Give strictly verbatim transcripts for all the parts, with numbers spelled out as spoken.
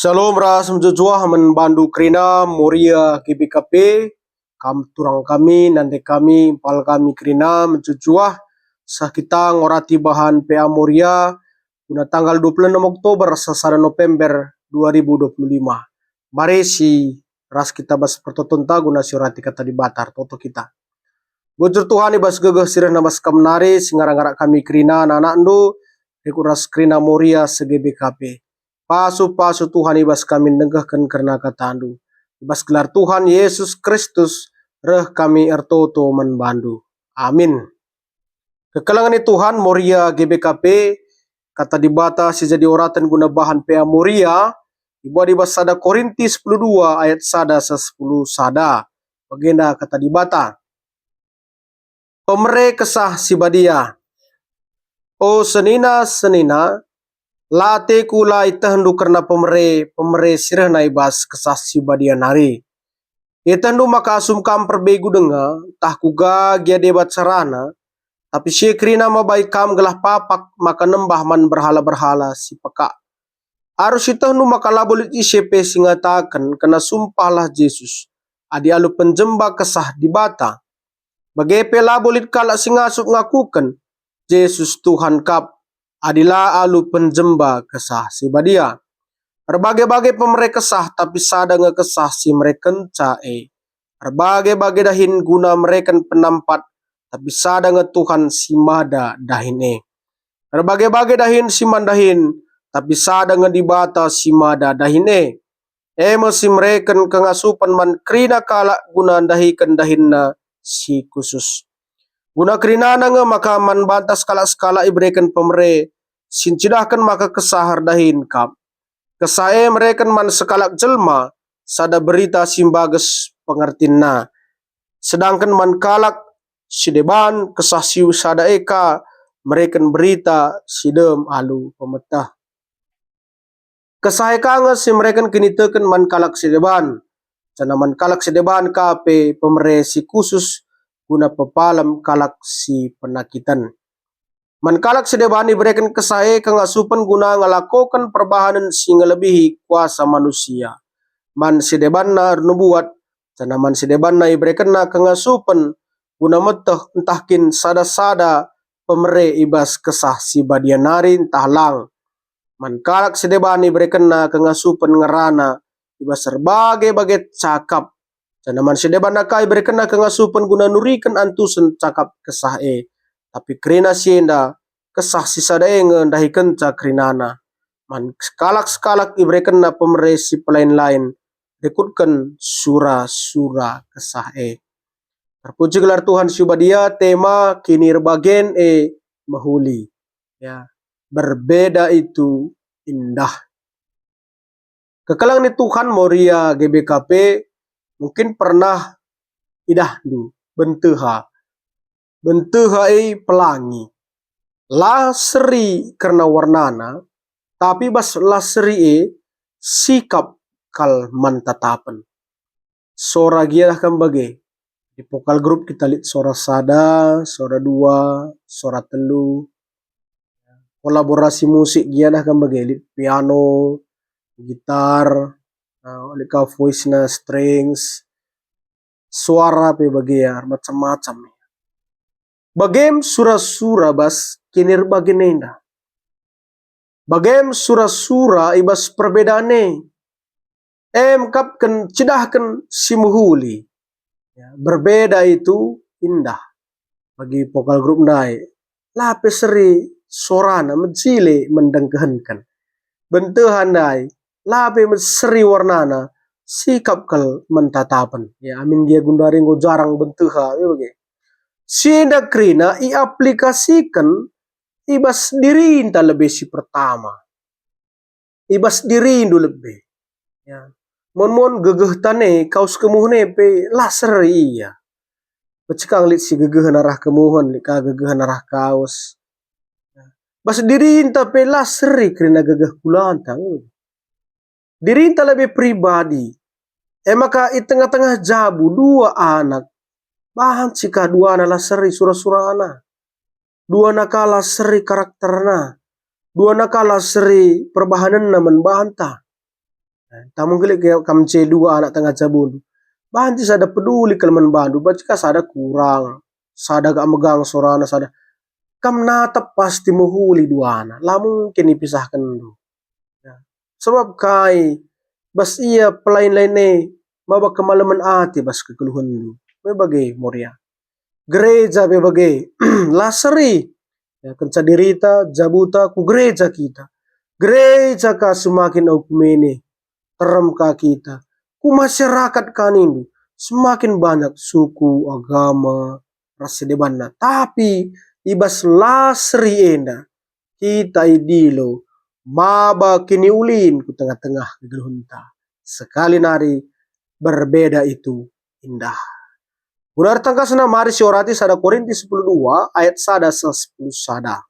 Shalom ras mejuah-juah man bandu kerina Moria G B K P, kam turang kami, nande kami, mpal kami kerina mejuah-juah, seh kita ngorati bahan P A Moria guna tanggal dua puluh enam Oktober seh sada November dua ribu dua puluh lima. Mari si ras kita bas pertotonta guna siorati Kata Dibata, ertoto kita. Bujur Tuhan, i bas gegeh si rehna bas Kam nari, si ngara-ngara kami kerina anak-anakNdu, rikut ras kerina Moria se-G B K P. Pasu-pasu Tuhan i bas kami ndenggehken kerna KataNdu. I bas gelar Tuhan Yesus Kristus reh kami ertoto man bandu. Amin. Kekelengen ni Tuhan, Moria G B K P, Kata Dibata si jadi oraten guna bahan P A Moria, ibuat i bas sada Korinti sepuluh dua ayat sada seh sepuluh sada. Bagenda Kata Dibata. Pemere Kesah Si Badia. O senina-senina, la ateku la itehndu kerna pemere, pemere si rehna i bas Kesah Si Badia nari. Ietehndu maka asum kam perbegu denga, ntah kuga gia deba carana, tapi si e kerina mabai kam gelah papak maka nembah man berhala-berhala si pekak. Arus ietehndu maka labo lit ise pe si ngataken kerna sumpahlah Jesus, adi alu penjemba Kesah Dibata. Bage pe labo lit kalak si ngasup ngakuken Jesus Tuhan kap, adi la alu penjemba Kesah Si Badia. Erbage-bage pemere kesah, tapi sada nge Kesah si merekenca e. Erbage-bage dahin guna mereken penampat, tapi sada nge Tuhan si mada dahin e. Erbage-bage dahin si man dahin, tapi sada nge Dibata si mada dahin e. E me si mereken kengasupen man kerina kalak guna ndahiken dahinna si khusus. Guna kerinana nge maka man banta sekalak-sekalak ibereken pemere si ncidahken maka kesah erdahin kap. Kesah e mereken man sekalak jelma sada berita si mbages pengertinna. Sedangken man kalak si deban, kesah si sada e ka mereken berita si dem alu pemeteh. Kesah e ka nge si mereken kiniteken man kalak si deban, janah man kalak si deban ka pe pemere si khusus guna pepalem kalak si penakiten. Man kalak si deban ibereken kesah e kengasupen guna ngelakoken perbahanen si ngelebihi kuasa manusia. Man si debanna ernubuat, janah man si debanna iberekenna kengasupen guna meteh ntah kin sada-sada pemere i bas Kesah Si Badia nari ntah lang. Man kalak si deban iberekenna kengasupen ngerana i bas erbage-bage cakap. Janah man si debanna ka iberekenna kengasupen guna nuriken antusen cakap kesah e. Tapi kerina si enda, kesah si sada e nge ndahikenca kerinana. Man sekalak-sekalak iberekenna pemere si pelain-lain, rikutken sura-sura kesah e. Terpuji gelar Tuhan si badia, tema kinirbagen e mehuli. Ya, berbeda itu indah. Kekelengen ni Tuhan, Moria G B K P, mungkin pernah idahndu benteha. Benteha e pelangi. La seri kerna warnana, tapi bas la seri e sikap kal man tatapen. Sora gia dah kam bage. Di vokal grup kita lit sora sada, sora dua, sora telu. Kolaborasi musik gia dah kam bage, lit piano, gitar, eh, lit ka voice na strings, suara pe bage ya, macam-macam. Bagem sura-sura bas kinirbagen enda. Bagem sura-sura i bas perbedaan e. Em kap ken cidahken si mehuli. Ya, berbeda itu indah. Bagi vokal grup ndai, la pe seri sorana, mejile mendengkehenken. Benteha ndai, la pe seri warnana, sikap kal mentatapen. Ya, amin gia gundari enggo jarang benteha, ya bage. Si enda kerina iaplikasiken i bas dirinta lebe si pertama. I bas dirindu lebe. Ya. Mon-mon gegehta e, kaus kemuhen e pe la seri ia. Pecekang lit si gegehen arah kemuhen, lit ka gegehen arah kaus. Bas dirinta pe la seri kerina gegeh kulanta. Dirinta lebe pribadi. E maka i tengah-tengah jabu dua anak. Bahan si ka duana la seri sura-surana. Duana ka la seri karakterna. Duana ka la seri perbahanenna man banta. Tah menggelik ke kam C dua anak tengah jabundu. Banci sada peduli kal man bandu, banci ka sada kurang, sada agak megang sorana, sada. Kam natap pasti mehuli duana, la mungkin ipisahkenndu. Ya. Sebab kai? Bas ia pelain-lain e maba kemalemen ate bas kegeluhenndu. Me bage Moria. Gereja pe bage, la seri. Ya, kenca dirita, jabuta, ku gereja kita. Gereja ka semakin au kumene, terem ka kita. Ku masyarakat ka nindu, semakin banyak suku, agama, ras si debanna. Tapi i bas la seri enda, kita idilo maba kiniulin ku tengah-tengah kegeluhenta. Sekali nari berbeda itu indah. Guna ertangkasna mari siorati sada Korinti sepuluh dua ayat sada seh sepuluh sada.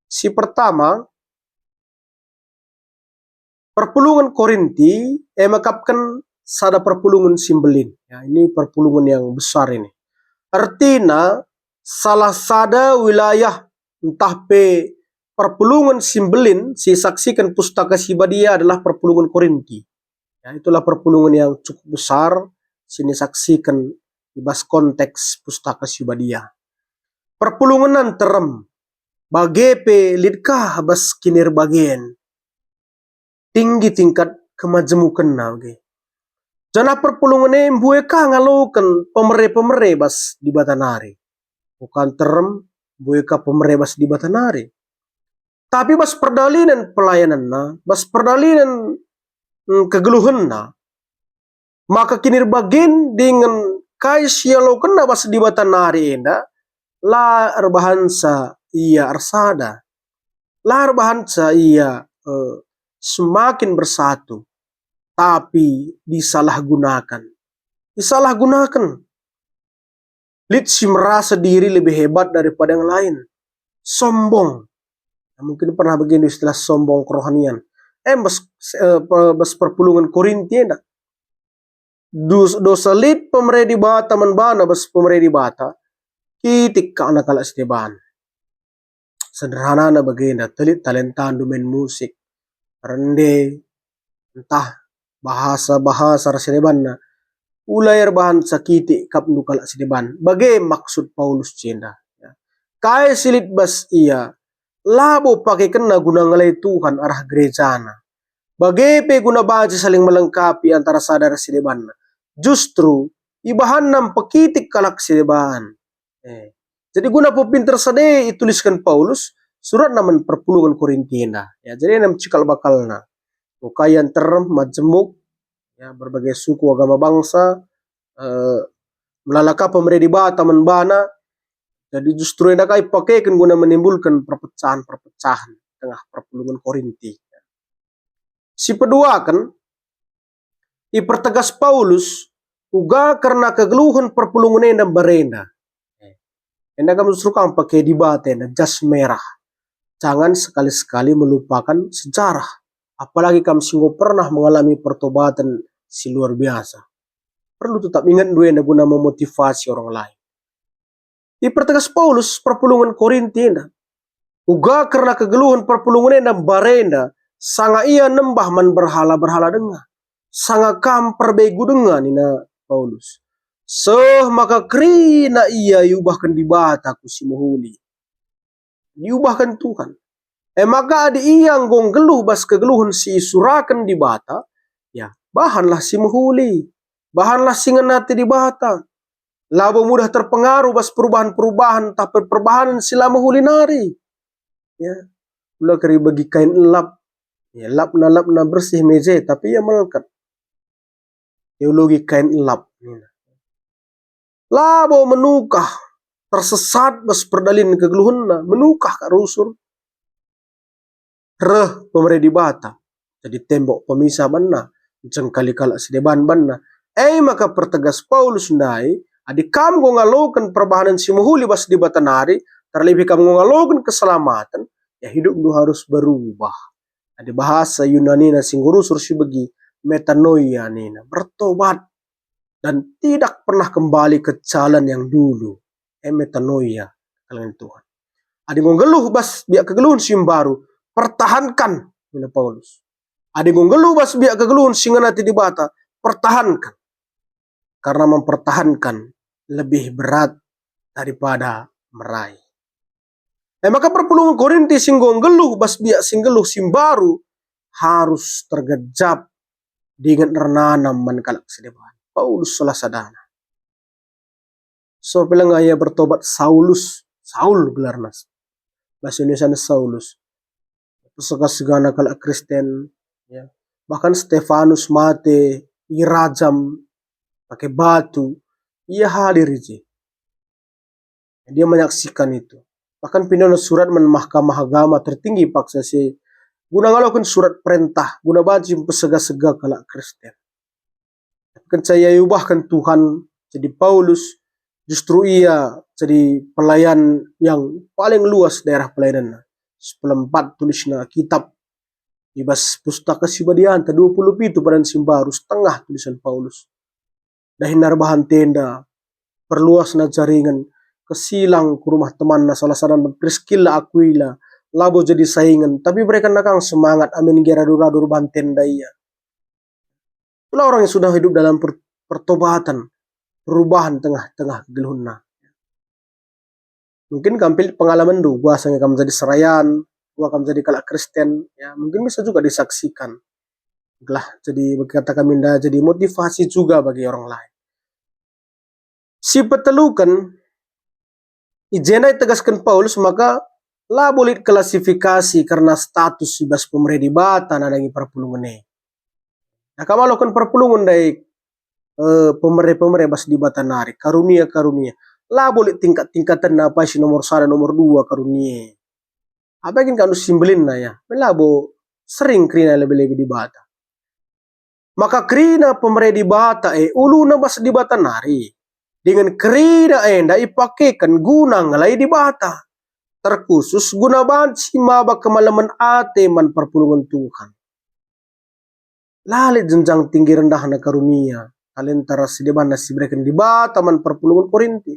Si pertama, perpulungen Korinti e mekapken sada perpulungen si mbelin. Ya, ini perpulungen yang besar ini. Ertina salah sada wilayah ntah pe perpulungen si mbelin si isaksiken Pustaka Si Badia adalah perpulungen Korinti. Ya, itulah perpulungen yang cukup besar si nisaksiken i bas konteks Pustaka Si Badia. Perpulungen nterem, bage pe lit ka bas kinirbagen. Tinggi tingkat kemajemukenna bage. Janah perpulungen e mbue ka ngaloken pemere-pemere bas Dibata nari. Bukan nterem, mbue ka pemere bas Dibata nari. Tapi bas perdalinen pelayanenna, bas perdalinen, mm, kegeluhenna, maka kinirbagen dingen kai si ialokenna bas Dibata nari enda, la erbahanca ia ersada, la erbahanca ia, eh, semakin bersatu, tapi disalahgunakan. Disalahgunakan. Lit si merasa diri lebih hebat daripada yang lain. Sombong. Nah, mungkin pernah begitu istilah sombong kerohanian. Eh, bas, eh, pe-, bas perpulungen Korinti enda. Dus-, dosa lit pemere Dibata man bana bas pemere Dibata, kitik ka kalak si deban. Sederhanana bagenda, telit talentandu main musik, rende, ntah bahasa-bahasa ras si debanna, ula erbahanca kitik kapndu kalak si deban. Bage maksud Paulus jenda. Ya. Kai si lit bas ia, labo pakekenna guna ngelai Tuhan arah gerejana. Bage pe guna banci saling melengkapi antara sada ras si debanna. Justru, ibahanna mpekitik kalak si deban. Eh. Jadi guna pepinter sada e itulisken Paulus suratna man perpulungen Korinti enda. Ya, jadi enda me cikal bakalna. Engkai ia nterem, majemuk, ya, berbagai suku, agama, bangsa, eh, melala ka pemere Dibata man bana. Jadi justru enda ka ipakeken guna menimbulken perpecahan-perpecahan tengah perpulungen Korinti. Si peduaken, ipertegas Paulus, uga kerna kegeluhen perpulungen enda mbarenda. Enda kam rusur kam pake Dibata enda jas merah. Jangan sekali-sekali melupakan sejarah. Apalagi kam si enggo pernah mengalami pertobaten si luar biasa. Perlu tetap ingat dua enda guna memotivasi orang lain. Ipertegas Paulus perpulungen Korinti enda. Uga kerna kegeluhen perpulungen enda mbarenda, sanga ia nembah man berhala-berhala denga. Sanga kam perbegu denga, nina Paulus. Seh maka kerina ia iubahken Dibata ku si mehuli. Diubahken Tuhan. E maka adi ia enggo nggeluh bas kegeluhen si isuraken Dibata, ya, bahanlah si mehuli. Bahanlah si ngenati Dibata. Labo mudah terpengaruh bas perubahan-perubahan ntah pe perbahanen si la mehuli nari. Ya, ula keri bagi kain elap. Ya, lapna-lapna bersih meja, tapi ia melket. Teologi kain elap, nina. Labo menukah, tersesat bas perdalin kegeluhenna, menukah ka rusur. Reh pemere Dibata, jadi tembok pemisah banna, jengkali kalak si deban banna. E maka pertegas Paulus ndai, adi kam enggo ngaloken perbahanen si mehuli bas Dibata nari, terlebih kam enggo ngaloken keselamaten, ya hidupndu harus berubah. Adi bahasa Yunanina si ngurusur si begi, metanoia nina, bertobat dan tidak pernah kembali ke jalan yang dulu. E metanoia, kekelengen Tuhan. Adi enggo nggeluh bas biak kegeluhen si mbaru, pertahankan, nina Paulus. Adi enggo nggeluh bas biak kegeluhen si ngena ate Dibata, pertahankan. Karena mempertahankan lebih berat daripada meraih. E maka perpulungen Korinti si enggo nggeluh bas biak si nggeluh si mbaru harus tergejap dingen ernanam man kalak si deban. Paulus salah sadana. So pe langa ia bertobat Saulus, Saul gelarna. Bahasa Indonesia Saulus. Pesega-segana kalak Kristen, ya. Bahkan Stefanus mate, irajam pakai batu, ia hadir i je. Dia menyaksikan itu. Bahkan pindono surat man Mahkamah Agama Tertinggi paksa si guna ngaloken surat perentah, guna banci mpesega-sega kalak Kristen. Tapi kenca ia iubahken Tuhan jadi Paulus, justru ia jadi pelayan yang paling luas daerah pelayananna. Seperempat tulisna kitab i bas Pustaka Si Badianta, dua puluh pitu padan si mbaru, setengah tulisan Paulus. Dahinna erbahan tenda, perluasna jaringan, kesilang ku rumah temanna, salah sadana Priskilla Akuila, labo jadi saingan, tapi iberekenna kang semangat amin gia radu-radu erbahan tenda ia. Itulah orang yang sudah hidup dalam per-, pertobatan, perubahan tengah-tengah kegeluhenna. Mungkin kam pe lit pengalamenndu, kuasa nge kam jadi serayan, kuasa kam jadi kalak Kristen, ya, mungkin bisa juga disaksikan. Gelah jadi, bagi kata kami, nda jadi motivasi juga bagi orang lain. Si peteluken, i jenda itegasken Paulus maka labo lit klasifikasi kerna status i bas pemere Dibata nandangi perpulungen e. Nah, kam aloken perpulungen ndai, eh, pemere-pemere bas Dibata nari, karunia-karunia. Labo lit tingkat-tingkatenna, apai si nomor sada, nomor dua karunia. Apai kin kanu si mbelinna, ya? Labo sering kerina lebe-lebe Dibata. Maka kerina pemere Dibata e uluna bas Dibata nari, dingen kerina enda ipakeken guna ngelai Dibata, terkhusus guna banci maba kemalemen ate man perpulungen Tuhan. La lit jenjang tinggi rendahna karunia, talenta ras si debanna si ibereken Dibata man perpulungen Korinti.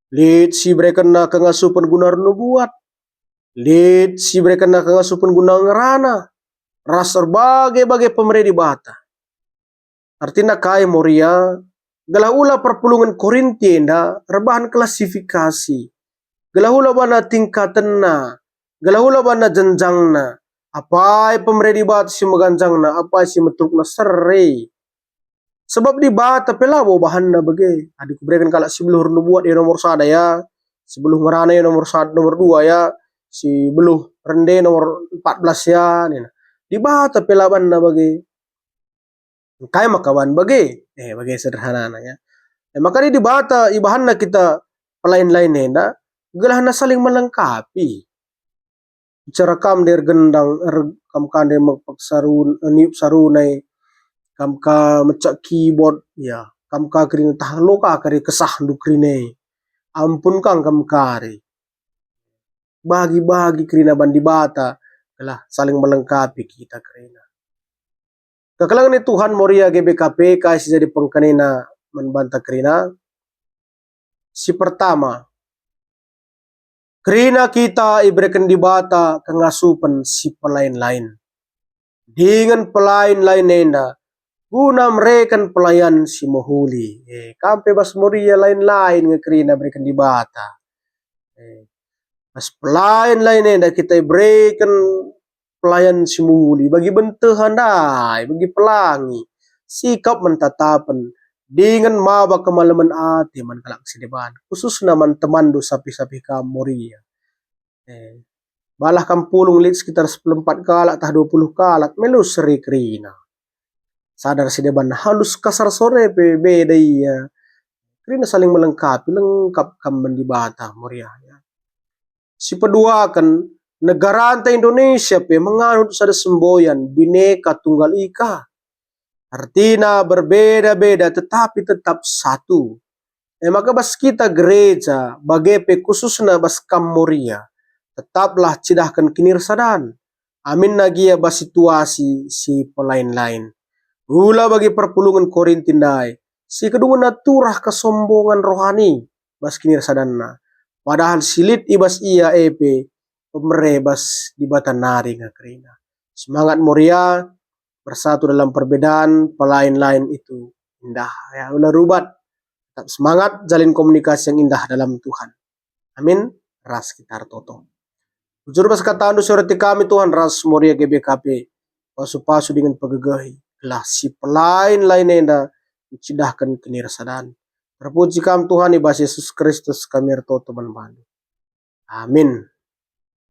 Lit si iberekenna kengasupen guna ernubuat, lit si iberekenna kengasupen guna ngerana, ras erbage-bage pemere Dibata. Artina kai, Moria? Gelah ula perpulungen Korinti enda erbahan klasifikasi. Gelah ula bana tingkatenna. Gelah ula bana jenjangna. Apai pemere Dibata si meganjangna, apai si meterukna, seri. Sebab Dibata pe labo bahanna bage. Adi kubereken kalak si beluh ernubuat, ia nomor sada, ya. Si beluh ngerana, ia nomor sada, nomor dua, ya. Si beluh rende, nomor empat belas, ya, nina. Dibata pe la banna bage. Engkai maka ban bage? Eh, bage sederhanana, ya. Eh, maka Dibata ibahanna kita pelayan-layan enda gelahna saling melengkapi. Bicara kam ndai ergendang, er-, kam ka ndai mekpek sarun-, eh, niup sarunai, kam ka mecak keyboard, ya, kam ka kerina tah lo ka kari kesahndu kerina. Ampun kang kam kari. Bagi-bagi kerina ban Dibata, gelah saling melengkapi kita kerina. Kekelengen Tuhan, Moria, G B K P, kai si jadi pengkenina man banta kerina? Si pertama, kerina kita ibereken Dibata kengasupen si pelayan-layan. Dingen pelayan-layan enda guna mereken pelayan si mehuli. Eh, kam pe bas Moria lain-lain nge kerina ibereken Dibata. Eh, bas pelayan-layan enda kita ibereken pelayan si mehuli, bagi benteha ndai, bagi pelangi, sikap man tatapen, dingen maba kemalemen ate man kalak si deban, khususna man temanndu sapih-sapih kam, Moria. Eh, balah kam pulung lit sekitar sepuluh empat kalak tah dua puluh kalak, melo seri kerina. Sada ras si deban halus kasar sore pe beda ia. Kerina saling melengkapi, lengkap kam man Dibata, Moria, ya. Si peduaken, negaranta Indonesia pe menganut sada semboyan Bhinneka Tunggal Ika. Artina berbeda-beda tetapi tetap satu. E maka bas kita gereja, bage pe khususna bas kam, Moria, tetaplah cidahken kinirsadan. Aminna gia bas situasi si pelain-lain. Ula bagi perpulungen Korinti ndai, si kedungenna turah kesombongen rohani bas kinirsadanna, padahal si lit i bas ia e pe pemere bas Dibata nari nge kerina. Semangat, Moria, bersatu dalam perbedaan, pelain-lain itu indah. Ya, ula rubat. Tetap semangat, jalin komunikasi yang indah dalam Tuhan. Amin. Ras kita ertoto. Bujur bas katandu sore kami Tuhan ras Moria G B K P. Pasu-pasu dingen pegegehi. Gelah si pelain-lain enda mencidahken kenirsadan. Terpuji Kam Tuhan, i bas Yesus Kristus kami ertoto man bandu. Amin.